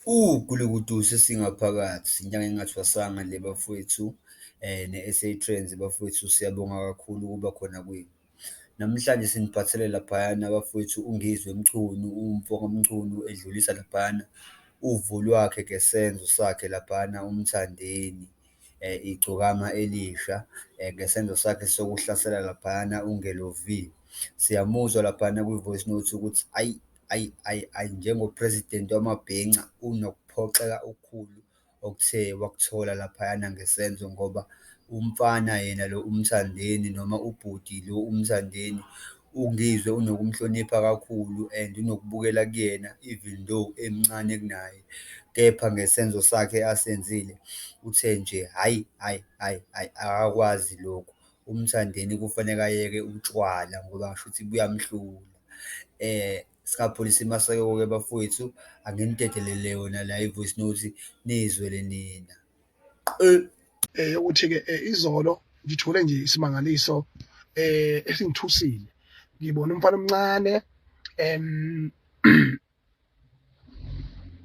Ugulukudu sesingaphakathi, inyanga engathwasanga le bafowethu ne-SA Trends bafowethu, siyabonga kakhulu ukuba khona kwenu. Namhlanje siniphathele laphayana bafowethu uNgizwe Mchunu, umfoka Mchunu edlulisa laphayana uvo lwakhe ngesenzo sakhe laphayana uMthandeni, Igcokama Elisha, ngesenzo sakhe sokuhlasela laphayana uNgelo V. Siyamuzwa laphayana kwi-voice note ukuthi ayi, ayi, ayi, ayi, njengo-president wamabhinca unokuphoxeka okukhulu okuthe wakuthola laphayana ngesenzo ngoba umfana yena lo uMthandeni noma ubhuti lo uMthandeni, uNgizwe unokumhlonipha kakhulu and unokubukela kuyena even though emncane kunaye. Kepha ngesenzo sakhe asenzile uthe nje, hhayi, hhayi, hhayi, hhayi, akakwazi lokhu, uMthandeni kufaneke ayeke utshwala ngoba shuthi buyamhlula. Singapholisi maseko-ke bafowethu, anginidedelele yona la i-voice note niyizwele nina. Ukuthi-ke izolo ngithole nje isimangaliso esingithusile. Ngibona umfana omncane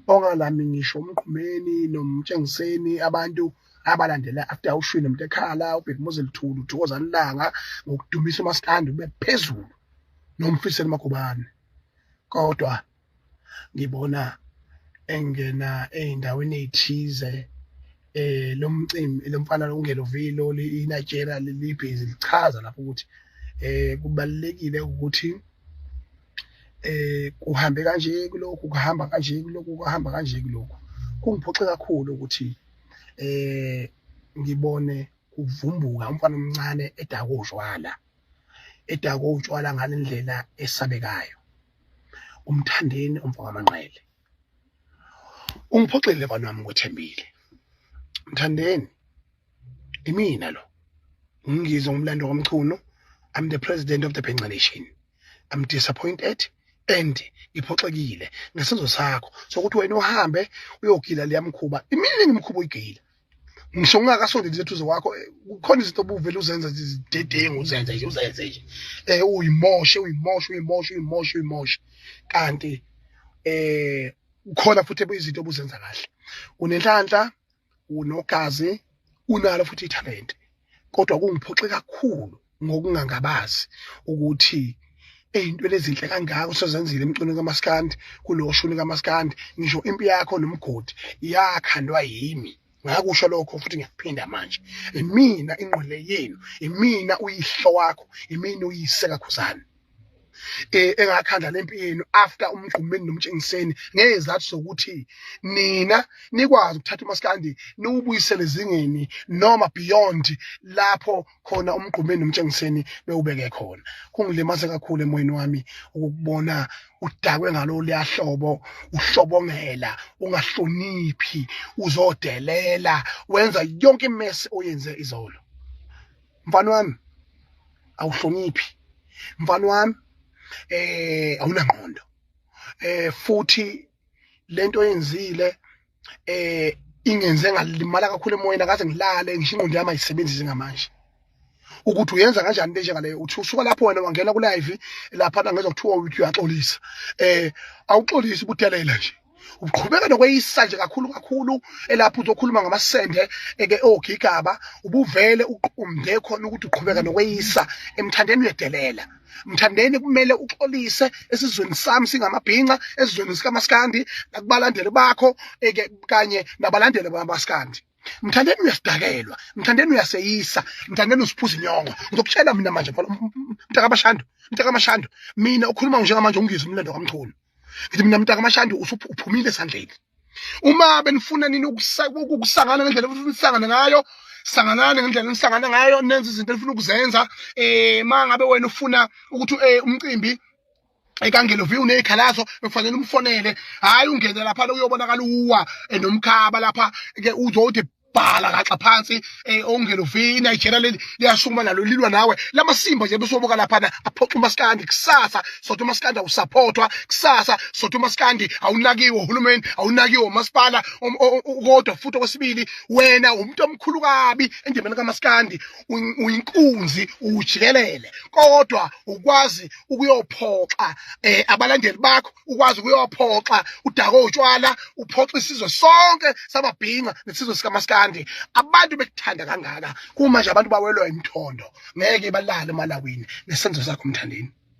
ongalami ngisho uMgqumeni noMtshengiseni abantu abalandela after ushwini noMntekhala uBhekumuzi Luthuli uThokozani Langa ngokudumisa umaskandi ube phezulu noMfiseni Magubane kodwa ngibona engena ey'ndaweni ey'thize lo mcimbi lo mfana ungelovilo iNigeria libhizi lichaza lapho ukuthi kubalulekile ukuthi kuhambe kanje kulokhu kuhamba kanje kulokhu kuhamba kanje kulokhu. Kungiphoxe kakhulu ukuthi ngibone kuvumbuka umfana omncane edakwe utshwala, edakwe utshwala ngale ndlela esabekayo. UMthandeni umfokaManqele ungiphoxile mfana wami ngikwethembile. Mthandeni imina lo ngizwe ngomlando kaMchunu. I'm the president of the Bhenca Nation. I'm disappointed and ngiphoxekile ngesenzo sakho sokuthi wena uhambe uyogila leya mkhuba. Iminingi imikhuba oyigila ngisho ungakasondeli eduze kwakho, kukhona izinto obuvele uzenza zidedengu, uzenze nje uzenze nje uyimoshe uyimoshe uyimoshe uyimoshe uyimoshe, kanti kukhona futhi izinto obuzenza kahle. Unenhlanhla, unogazi, unalo futhi ithalente, kodwa kungiphoxe kakhulu ngokungangabazi ukuthi ey'ntweni ezinhle kangaka usezenzile emculweni kamaskandi, kulo shuni kamaskandi, ngisho impi yakho nomgodi yakhandwa yimi. Ngakusho lokho futhi ngiyakuphinda manje, imina ingqwele yenu, imina uyihlo wakho, imina uyise kaKhuzani engakhanda lempi yenu after uMgqumeni noMtshengiseni ngezathu zokuthi nina nikwazi ukuthatha umaskandi niwubuyisele ezingeni noma beyond lapho khona uMgqumeni noMtshengiseni bewubeke khona. Kungilimaze kakhulu emoyeni wami ukukubona udakwe ngalolu hlobo, uhlobongela, ungahloniphi, uzodelela, wenza yonke imess oyenze izolo. Mfana wami awuhloniphi, mfana wami awunangqondo, futhi lento oyenzile ingenze ngalimala kakhulu emoyeni, akaze ngilale ngisho ingqondo yami ayisebenzisi ngamanje ukuthi uyenza kanjani into enjengaleyo. Uthi usuka lapho wena wangena ku live lapha ngezwa kuthiwa uthi uyaxolisa, awuxolisi, ubudelela nje, uqhubeka nokweyisa nje kakhulu kakhulu elapho uzokhuluma ngamasende eke ogigaba, ubuvele uqumde khona ukuthi uqhubeka nokweyisa. Emthandeni uyedelela, Mthandeni, kumele uxolise esizweni sami singamabhinca, esizweni sikamaskandi, nakubalandeli bakho eke kanye nabalandeli bamaskandi. Mthandeni uyasidakelwa, Mthandeni uyaseyisa, Mthandeni usiphuza inyongo. Ngizokutshela mina manje mfana, mntakaMashandu, mntakaMashandu, mina ukhuluma njengamanje ungizwe umlando kaMchunu. Ngithi mina mntakaMashandu usuphumile esandleni. Uma benifuna nini ukusangana ngendlela efuna ukusangana ngayo, sanganani ngendlela enisangana ngayo, nenze izinto enifuna ukuzenza. Ma ngabe wena ufuna ukuthi umcimbi ekangelo view nezikhalazo bekufanele umfonele, hayi ungene lapha uyobonakala uwa nomkhaba lapha ke uzothi Bhala kaxa phansi ongelovi iNigeria leli liyasukuma nalo lilwa nawe. Lamasimba nje besobuka laphana aphoxa umaskandi. Kusasa sothi umaskandi awusupportwa, kusasa sothi umaskandi awunakiwe uhulumeni, awunakiwe umasipala. Kodwa futhi okwesibili, wena umuntu omkhulu kabi endimeni kamaskandi, uyinkunzi ujikelele, kodwa ukwazi ukuyophoxa abalandeli bakho, ukwazi ukuyophoxa udako utshwala, uphoxa isizwe sonke sababhinca nesizwe sikamaskandi. Abantu bekuthanda kangaka, kumanje abantu bawelwa imthondo, ngeke balale emalawini nesenzo sakho, Mthandeni.